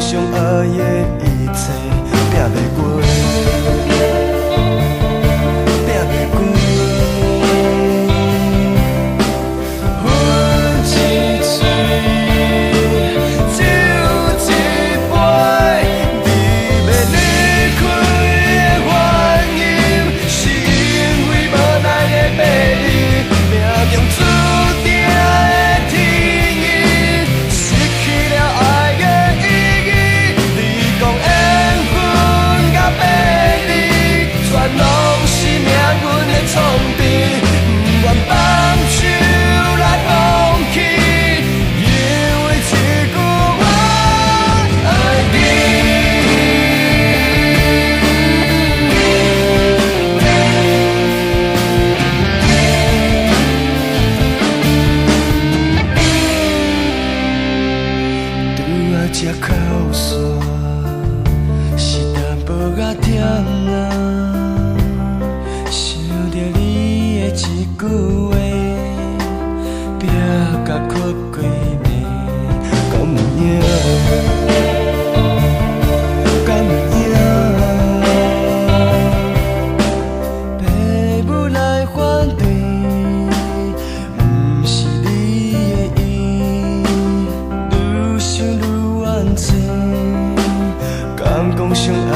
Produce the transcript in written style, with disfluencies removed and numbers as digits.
上愛的一切拼袂過，拼袂過。分一喙，酒一杯，你欲離開的原因，是因為無奈的迷離，命中注定的天意，失去了愛的意義。你講緣分佮別離，全攏是命運的創治，不願放手來放棄，因為這句我愛你。拄仔這口線，是淡薄仔忝啊。想著你的一句話，拼甲哭規暝，敢有影？敢有影？爸母來反對，毋是你的意，愈想愈怨嗟，敢講相愛